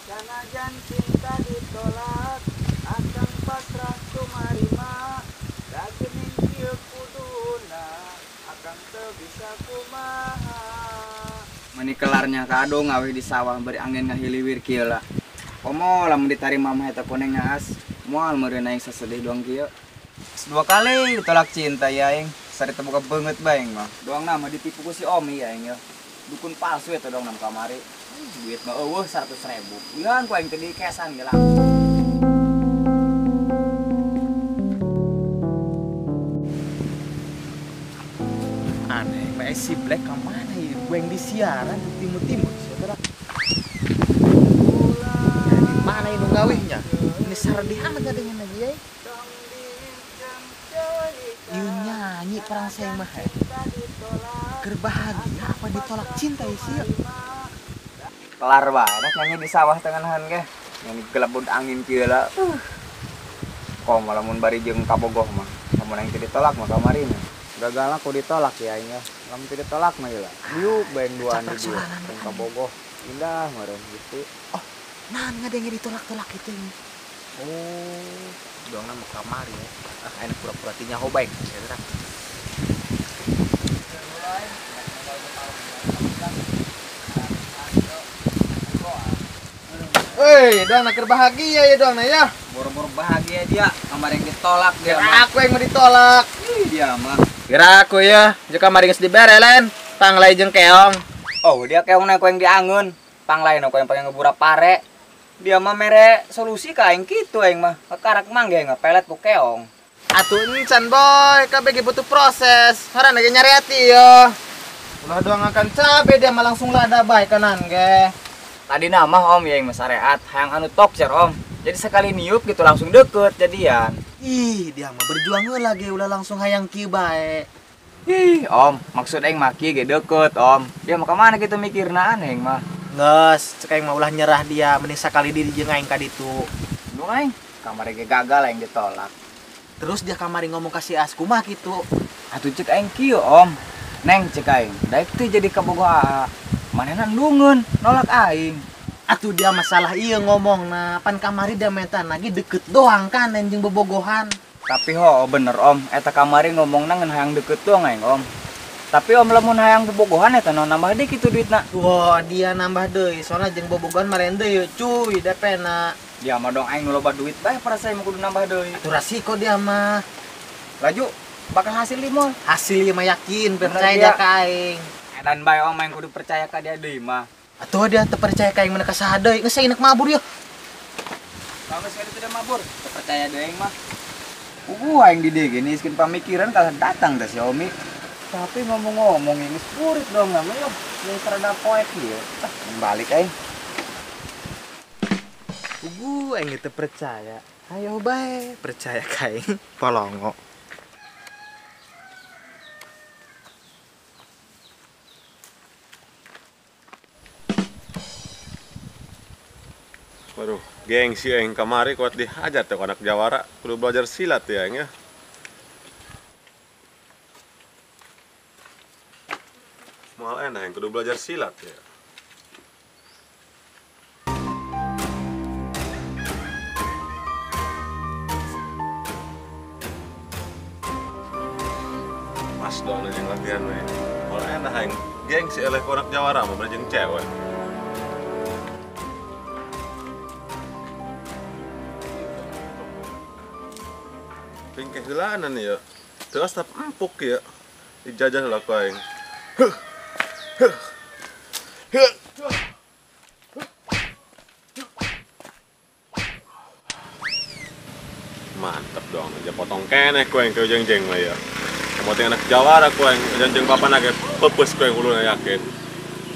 Sanajan cinta ditolak, akang pasrah tumarima, dagening kieu kuduna, akang teu bisa kumaha. Meni kelarnya kado ngawe di sawah bari angin ngahiliwir kieu lah. Komo lamun ditarima mah eta koneng ngaas, moal meureun aing sasedih doang kieu. Dua kali ditolak cinta ya aing, sarita boga beungeut bae aing mah. Doang nama ditipu ku si Omi ya aing ya. Dukun palsu eta doang nam kamari. Duit mah eueuh 100.000. Ulihan ku aing teh dikesan ge langsung. Aneh, mah si Black ka mana ieu? Gue yang di siaran di timur-timur sia teh. Di mana ieu nu gawihnya? Ini sardih amat ngadengin lagi ye. Ieu nyanyi perang saya mah. Keur bahagia apa ditolak cinta sih? Kelar banget nyanyi di sawah tengahan ge. Nyanyi gelebut angin kieu lah. Kok malah mun bari jeung kabogoh mah. Lamun aing teu ditolak mah kamari mah. Gagal aku ditolak ya aing ya. Lamun teu ditolak mah ieu lah. Diuk bae duaan di dieu. Jeung kabogoh indah meureun gitu. Oh, nah ngadenge ditolak-tolak itu ini. Oh, doangna mah kamari ya. Ah, aing pura-pura teu nyaho bae sia teh. Hei, doang nak bahagia ya doang ya. Boro-boro bahagia dia, kamar yang ditolak dia. Kira aku yang mau ditolak. Ih, dia mah. Kira aku ya, jeung kamari geus dibere lain, panglai jeung keong. Oh, dia keong na aku yang diangun. Panglai aku yang pengen ngebura pare. Dia mah mere solusi ka aing kitu aing mah. Kakarak mangge ngepelet ku keong. Atuh encan boy, kabeh ge butuh proses. Haran ge nyari hati yo. Ulah doang akan cabe dia mah langsung lada bae kanan ge. Tadi nama om ya yang masareat, hayang anu tokcer om. Jadi sekali niup gitu langsung deket jadian. Ih, dia mah berjuang lagi ulah langsung hayang kieu bae. Ih, om, maksud aing mah kieu ge deket om. Dia mah ka mana gitu mikirna aneh aing mah. Geus, cek aing mah ulah nyerah dia, mending sakali diri jeung aing ka ditu. Nu aing, kamari ge gagal aing ditolak. Terus dia kamari ngomong ka si As kumaha kitu? Atuh cek aing kieu om. Neng cek aing, daek teu jadi kabogoh aa. Manehna ndungeun, nolak aing. Atuh dia masalah iya ngomong nah, pan kamari dia meta lagi deket doang kan anjing bobogohan. Tapi ho bener om, eta kamari ngomongna ngan hayang deket doang aing om. Tapi om lamun hayang bobogohan eta naon nambah deui kitu duitna. Wah, dia nambah deui, soalna jeung bobogohan maren deui cuy, DP-na. Dia mah dong aing nu loba duit bae perasaan mah kudu nambah deui. Atuh rasiko dia mah. Laju bakal hasil lima. Hasil lima yakin, percaya dia ka aing. Edan bae om aing kudu percaya ka dia deui mah. Atuh dia teu percaya ka aing mana ka saha deui, geus aing mabur yeuh. Kamu sekali tidak mabur, teu percaya deui aing mah. Aing di dieu gini iskeun pamikiran kalah datang teh si Omi. Tapi ngomong-ngomong ini spurit dong namanya yeuh, geus rada poek ieu. Ah, balik aing. Aing teu percaya. Ayo bae, percaya ka aing. Polongo. Waduh, gengsi aing kamari kuat dihajar tuh anak jawara. Kudu belajar silat ya aing ya. Moal enak aing kudu belajar silat ya. Pas doang aja latihan we. Moal enak aing gengsi eleh ku anak jawara mah belajar cewek. Pingkeh heulaan ya. Terus tetap empuk ya. Dijajah lah ku aing. Mantap dong, aja potong keneh ku aing ke jeng-jeng mah ya. Penting anak jawara ku aing, jeng-jeng papan age pepes ku aing uluna yakin.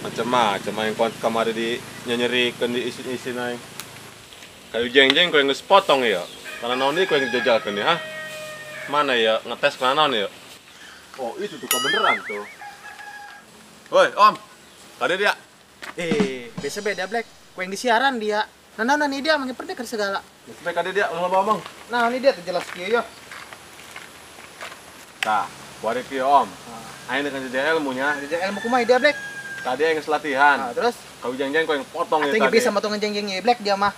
Macam-macam aing kuat kamari di nyenyerikeun di isin-isin aing. Kayu jeng-jeng ku aing geus potong ya. Karena naon deui ku aing dijajalkeun ya, ha? Mana ya ngetes karena naon ya? Oh, itu tuh beneran tuh. Woi, Om. Tadi dia. Biasa beda Black. Ku yang di siaran dia. Nah, ini dia manggil pendekar segala. Sampai kade dia ulah ngomong. Nah, ini dia tuh jelas kieu yo. Tah, kuari kieu Om. Aing dengan jajal ilmunya. Jajal ilmu kumaha dia Black? Tadi aing geus latihan. Nah, terus kau jeng-jeng kau yang potong ya tadi. Bisa motong jeng-jeng Black dia mah.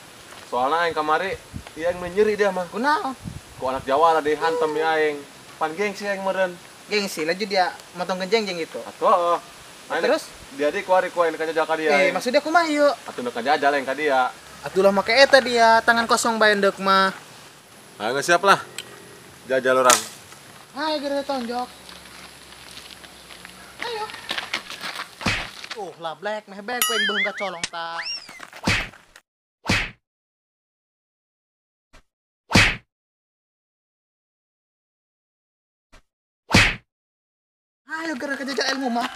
Soalnya aing kamari ieu aing menyeri dia mah. Kunaon? Ku anak Jawa lah dihantem ya aing. Pan gengsi aing meureun. Gengsi lanjut dia motong jeng-jeng gitu. Atuh. Terus dia di kuari ku aing jajal ka dia. Maksudnya kumaha ieu? Atuh nu jajal aing ka dia. Atulah make eta dia tangan kosong bae ndeuk mah. Ayo siap lah. Jajal orang. Ayo geura tonjok. Ayo. Lah Black meh bae ku aing beuheung ka colong ta. Ayo geura ka jajal ilmu mah.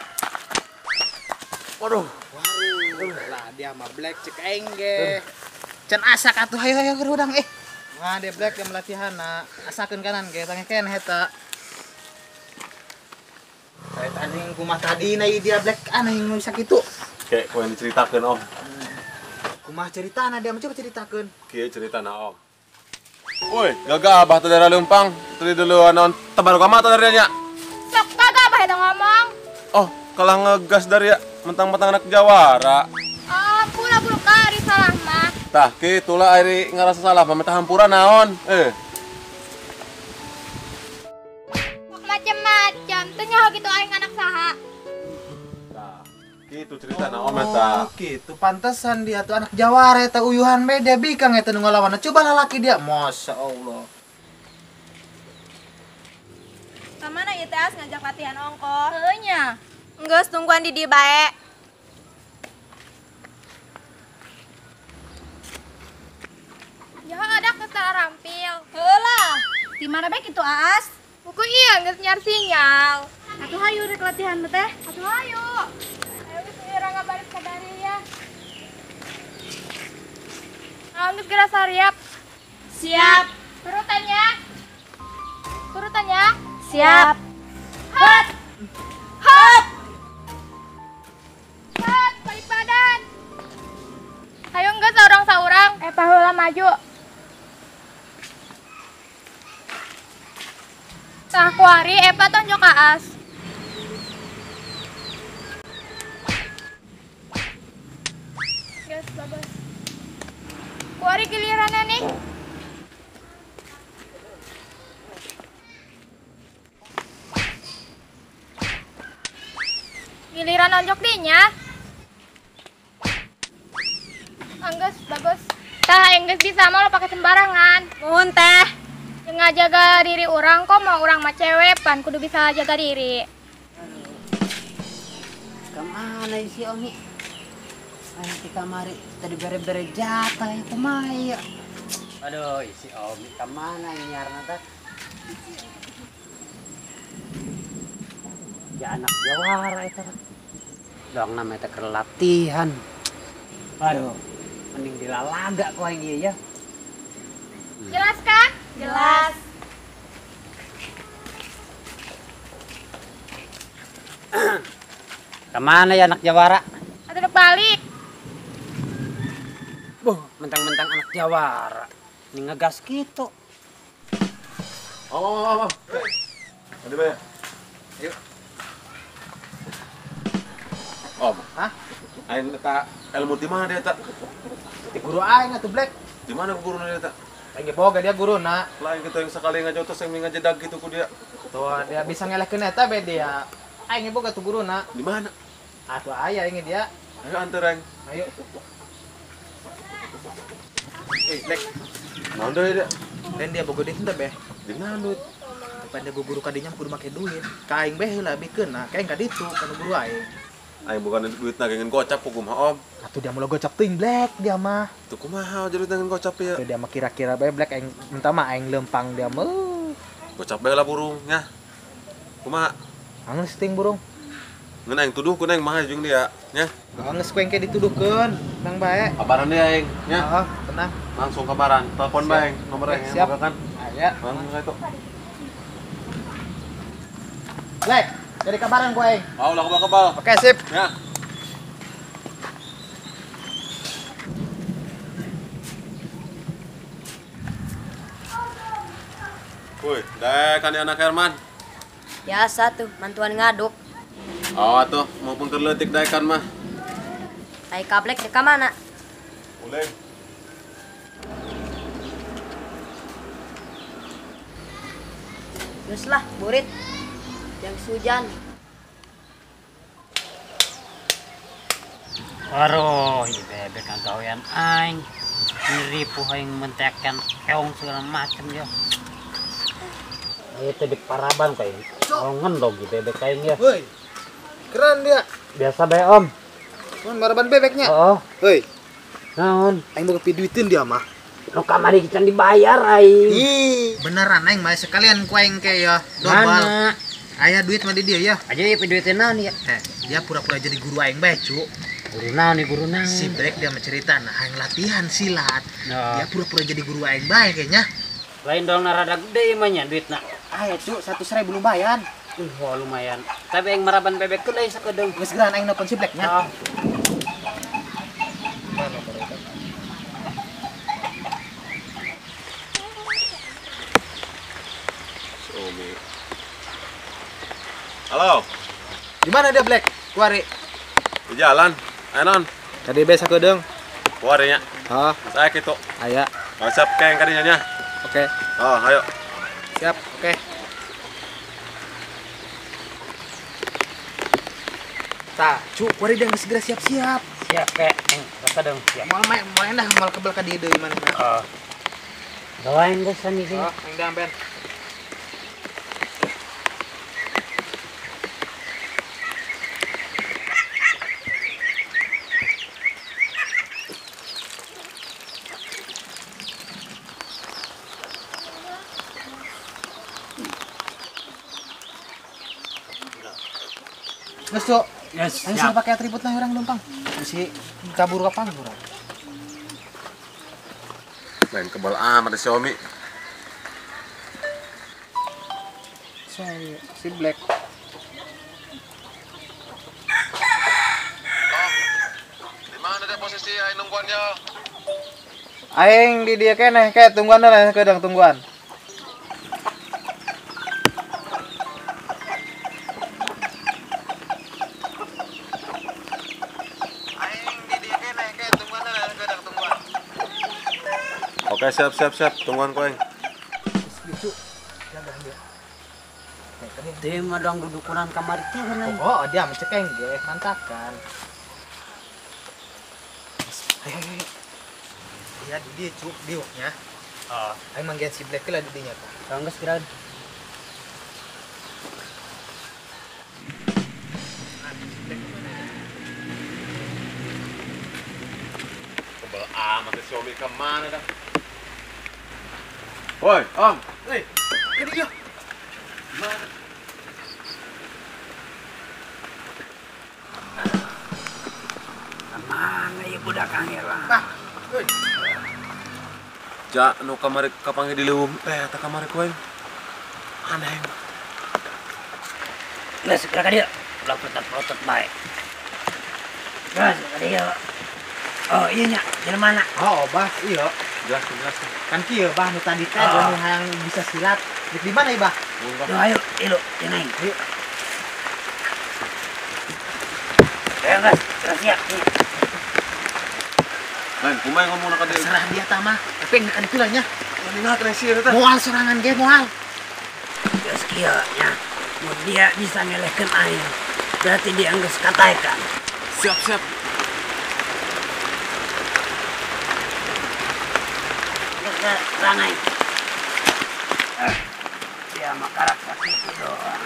Waduh. Lah dia mah Black cek aing ge. Can asak atuh hayo hayo keur hudang Nah dia Black dia melatihana asakeun kanan ge tangan keneh eta. Saya tanding kumaha tadi na dia Black aneh nu sakitu. Kayak ku yang diceritakeun Om. Kumaha ceritana dia mah coba ceritakeun. Kieu ceritana Om. Woi, gagah abah teh daerah Leumpang. Tadi dulu naon tebar ka mata dari nya. Sok gagah abah eta ngomong. Oh, kalah ngegas dari ya mentang-mentang anak jawara. Oh, pura-pura kari salah mah. Tah, kitulah ari ngerasa salah mah minta hampura naon. Kok macem-macem, teu nyaho gitu aing anak saha. Tah, kitu ceritana Om eta. Oh, kitu pantesan dia tuh anak jawara eta uyuhan bae dia bikang eta nu ngalawan. Coba lalaki dia, Masya Allah. Kamana ieu teh as ngajak latihan ongkoh? Heueuh nya. Enggeus tungguan di dieu bae. Ya ada kesal rampil. Heueuh lah. Di mana bae kitu Aas? Buku iya geus nyar sinyal. Atuh hayu rek latihan teh. Atuh hayu. Ayo geus urang ngabaris ka bari ya. Geus geura sariap. Siap. Turutannya. Turutannya. Siap. Hot. Hot. Hot, balik badan. Ayo enggak saurang-saurang. Paheula maju. Tah kuari Epa tonjok ka as. Gas babas. Kuari gilirannya nih. Giliran nonjok dinya. Angges bagus. Tah enggeus bisa mah lo pakai sembarangan. Nuhun teh. Nggak jaga diri orang kok mau orang mah cewek pan kudu bisa jaga diri. Kemana si Omi? Ayo kita mari tadi bere-bere jatah ya kumaha ya. Aduh, si Omi kemana nyiarna teh? Ya anak jawara itu. Dong namanya teh keur latihan. Aduh, mending dilalaga ku aing ieu ya. Jelas kan? Jelas. Kemana ya anak jawara? Atau balik. Buh, mentang-mentang anak jawara. Ini ngegas gitu. Om. Tadi bayar. Yuk. Om. Hah? Aing eta ilmu di mana dia tak? Di guru aing atuh Black. Di mana guru dia tak? Aing boga dia guru na. Lain kita yang sekali ngajotos yang ngajedag gitu ku dia. Tuh dia bisa ngelehkeun eta be dia. Aing boga tuh guru na. Di mana? Atuh aya aing dia. Ayo anter aing. Ayo. Black. Naon deui dia? Dan dia boga duit teh be. Di mana duit? Depan dia guru kadinya kudu make duit. Ka aing be heula bikeun na, ka aing ka ditu ka guru aing. Aing bukan duit na ngin gocap ku kumaha Om. Atuh dia mula gocap teuing Black dia mah. Tuh kumaha jadi duit ngin gocap ya. Tuh dia mah kira-kira bae Black aing mentah mah aing lempang dia mah. Gocap bae lah burung nya. Kumaha? Anggeus teuing burung. Ngeun aing tuduh ku aing mah jeung dia nya. Anggeus ku aing ke dituduhkeun, tenang bae. Kabaran dia aing nya. Heeh, tenang. Langsung kabaran, telepon bae aing nomor aing siap. Kan. Aya. Langsung itu. Black, jadi kabaran ku aing. Mau lah kebal-kebal. Oke, sip. Ya. Woi, daek kan anak Herman. Biasa tuh, mantuan ngaduk. Oh atuh, maupun kerletik daekan mah. Ai kablek deka mana? Boleh. Terus lah, burit. Yang sujan. Aduh, ieu bebek kan gawean aing. Ngeripuh aing mentekan keong segala macam ya. Itu di paraban kayak ngendog gitu bebek aing ya. Woi. Keren dia. Biasa bae om. Mun maraban bebeknya. Oh. Hoi. Naon? Aing boga piduiteun dia mah. Nu kamari kita dibayar aing. Ih, beneran aing mah sekalian ku aing ke ya. Dobal. Aya duit mah di dia ya. Aja ieu piduiteun naon ya? Dia pura-pura jadi guru aing bae, cu. Guru naon nih, guru naon? Si Black dia mencerita nah aing latihan silat. No. Dia pura-pura jadi guru aing bae kayaknya. Lain dong rada gede ieu mah nya duitna. Aya cu, 100.000 lumayan. Wah lumayan. Tapi aing maraban bebek tuh lain sakedeung. Geus geran aing nelpon si Blacknya. Oh. Omi. Halo. Di mana dia Black? Kuari. Di jalan. Ayo non. Tadi be sakedeung. Kuari nya. Heeh. Saya kitu. Aya. Siap keng kadinya nya. Oke. Oh, ayo. Siap, oke. Tah, cu, kuari dia segera siap-siap. Siap, kek. Rasa dong, siap. Moal main, moal endah moal kebel ka dieu deui mana. Heeh. Gawain geus sami sih. Oh, aing dampen. Geus, Cuk. Yes, ayo suruh pakai atribut lah orang numpang. Bisi kabur kapan urang. Lain kebal amat si Omi. Si Black. Oh, di mana dia posisi aing nungguannya? Aing di dia keneh kayak tungguan lah kadang tungguan. Oke, siap siap siap, tungguan koeng. Lucu. Jaga dia. Dia mah dong dudukunan kamar teh bener. Oh, dia mah cekeng ge, mantakan. Ayo ayo. Dia di dia cuk diuknya. Heeh. Aing manggihan si Black lah di dinya tah. Geus geura. Kebal amat si Omi kemana dah? Woi, Om. Hei, ini dia. Mana? Mana ieu budak angela? Bah. Hei. Ja nu kamari kapanggih di leuweung teh eta kamari ku aing. Aneh. Geus geura ka dieu. Ulah protot-protot bae. Geus ka dieu. Oh, iya nya, jelema mana? Oh, bah, iya. Jelaskan, jelaskan. Kan kieu bah nu tadi teh nu hayang bisa silat. Di mana ieu bah? Duh, ayo, ilu, jeung aing. Ayo. Ayo geus, geus siap. Lain, kumaha ngomongna ka dieu? Serah dia tah mah. Tapi engke ka ditu lah nya. Mending kena sieun eta. Moal sorangan ge moal. Geus kieu nya. Mun dia bisa ngelehkeun aing, berarti dia geus kataekan. Siap, siap. Rangai. Dia mah karakter itu doang.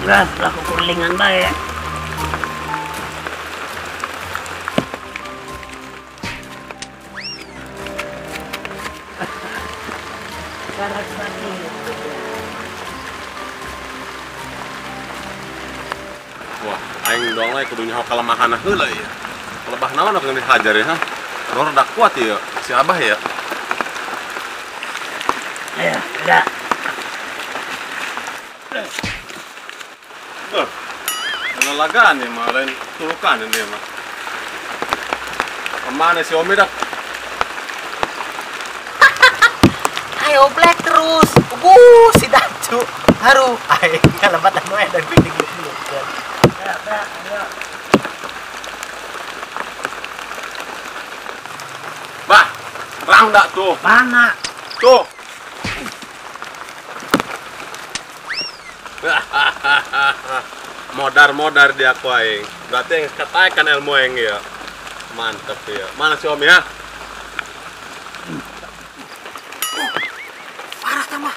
Geus laku kurlingan bae. Karakter itu. Wah, aing doang lah kudu nyaho kalemahanna heula ieu. Kalebah naon anu dihajar ya, ha? Lor udah kuat ya, si Abah ya. Ayo, udah. Lalagaan nih mah, lain tulukan ini mah. Kemana si Omi dah? Ayo Black terus. Si Dacu. Haru. Ayo kalebatan we dan pindik dulu. Ya, ayo. Bah, rang dak tuh. Mana? Tuh. Modar-modar dia aku aing. Berarti yang katakan ilmu aing ya. Mantep ya. Mana si Omi ya? Parah tambah.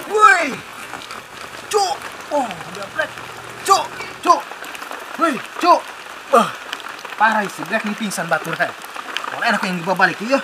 Woi. Cuk. Oh, udah Black. Cuk, cuk. Woi, cuk. Parah si Black nih pingsan batur kan. Kalau enak yang dibawa balik ya.